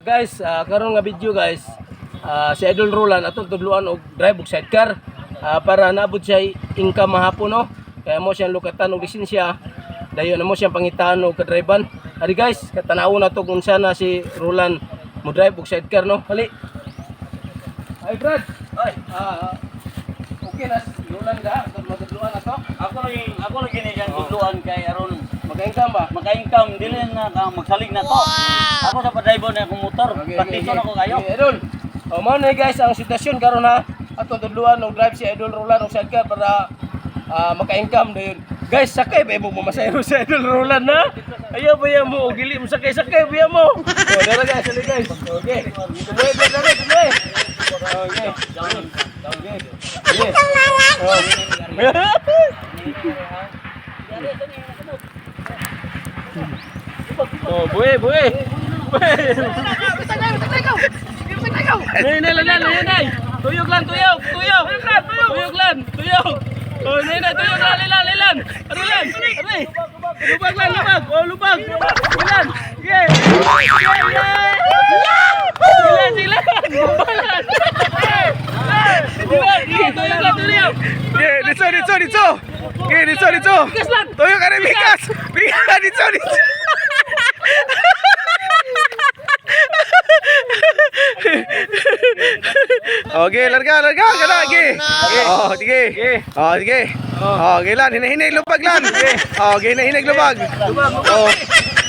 Guys, karon nga video guys, si Idol Roland atong tudluan og drive og sidecar para naabot siya income mahapon, no. Kaya mo siyang lukatan og lisensya. Dayon na mo siyang pangitaan og kadriban. Ari guys, katanaw na to kung unsa na si Roland mo drive og sidecar, no. Hali. Ay Brad. Ay, Okay na si Roland ga, matudluan na to. Ako lang gini kang tudluan kay aron Maka-income ba? Maka-income dili na ka magsalig na to. Ako sa pa-driver na akong motor. Praktiso na ko kayo. Okay, Idol. O mao na guys ang sitwasyon karon ha. Atong tudluan og drive si Idol Roland og sidecar para maka-income dayon. Guys, sakay ba mo mamasayro si Idol Roland na? Ayaw ba yan mo? O gili mo sakay-sakay ba yan mo? O dara guys, dali guys. Okay. Tuloy, tuloy, tuloy. Okay. Okay. Okay. Oh. Oh, buwe, buwe. Buwe. Nay, nay, nay, nay, nay. Tuyok lang, tuyok, tuyok. Tuyok lang, tuyok. Oh, nay, nay, tuyok lang, lilan, lilan. Ano lan? Aray. Lubag lang, lubag. Oh, lubag. Lilan. Yeah. Yeah, yeah. Lilan, lilan. Gumbalan. Lilan, tuyok lang, tuyok. Yeah, dito, dito, dito. Yeah, dito, dito. Bigas lang. Tuyo ka rin, bigas. Bigas, dito, dito. Okay, larga, larga, ka na, okay. Oh, sige. Oh, sige. Oh, okay lan, hinahinay lubag lan. Oh, okay, hinahinay lubag. Oh.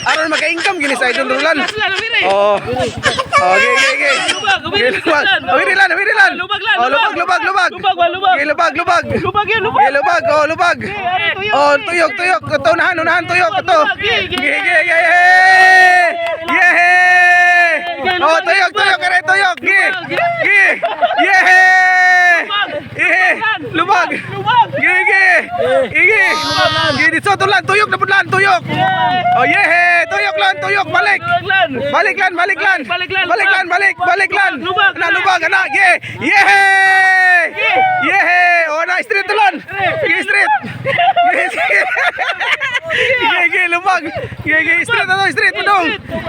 Aron maka-income gini sa Idol Roland. Bigas lang, amire. Oh. Okay, okay, okay. Lubag, Okay, amire, bigas lubag. lang. Awiri lan, awiri lan. Lubag lan, Oh, lubag, lubag, lubag. Lubag, ba, lubag. Okay, lubag, lubag. Lubag yan, lubag. Okay, lubag, oh, lubag. Ay, tuyok. Oh, tuyok, tuyok. Ito, unahan, unahan, tuyok. Ito. Ge, ge, Ge, ge, ge, ye! Oh, tuyok, tuyok, kare, tuyok. Ge, ge, ye! Ye! Lubag. Lubag. Ge, ge. Ge, ge. Dito, tulan, tuyok na pudlan, tuyok. Oh, ye! Tuyok lan, tuyok, balik. Lubag lan. Balik lan, balik lan. Balik lan, Balik lan, balik, balik lan. Lubag, Na lubag ana, ge. Ye! Ye! Oh, na street lan. Ge street. Ge, ge, ge, lubag. Ge, ge, street ato, street padong.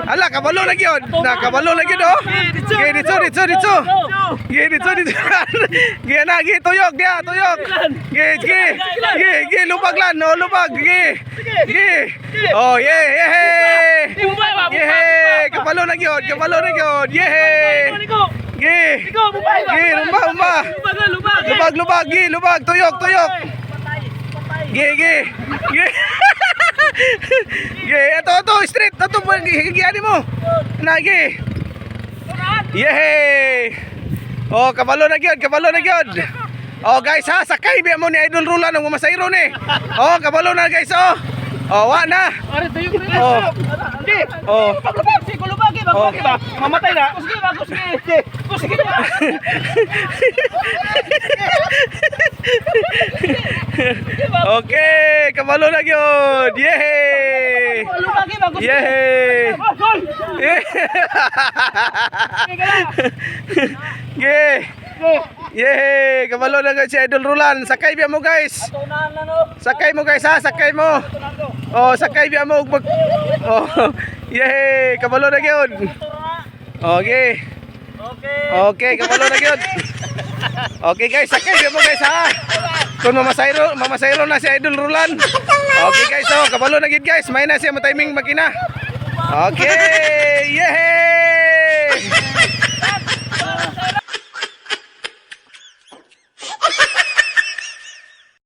Ala, kabalo na gyud. Na kabalo na gyud oh. Ge, dito, dito, dito. Ge, dito, dito. Ge na, ge, tuyok dia, tuyok. Ge, ge. Ge, ge, lubag lan, oh, lubag. Ge. Ge. Oh, ye, ye. Mumbai ba? Yehe! Kabalo na gyud, kabalo na gyud. Yehe! Ikaw, Ge! ikaw, Mumbai ba? Ge, lumba, lumba. Lubag lan, lubag. Lubag, lubag, ge, lubag, tuyok, tuyok. Ge, ge. Ge. Ge, ato, ato, street, ato, giani mo. Na, ge. Yehe! Oh, kabalo na gyud, kabalo na gyud. Oh, guys ha, sakay biya mo ni Idol Roland ang mamasayro ni. Oh, kabalo na guys, oh. Oh, wa na. Are, tuyok rin. Oh. Hindi. Oh. Lubag, lubag. Sige, lubag, eh. Lubag, eh, ba? Mamatay na. Kusgi ba? Kusgi. Kusgi ba? Okay, kabalo na gyud. Yay! Lubag, eh, ba? Kusgi. Yay! Oh, goal. Yay! Yay! Kabalo na gyud si Idol Roland. Sakay biya mo guys. Unahan na no. Sakay mo guys ha, sakay mo. Oh, sakay biya mo ug mag. Oh. Yay! Kabalo na gyud. Okay. Okay. Okay, kabalo na gyud. Okay guys, sakay biya mo guys ha. Kung mamasayro, mamasayro na si Idol Roland. Okay guys, oh, kabalo na gyud guys. May na siya matiming makina. Okay! Yay!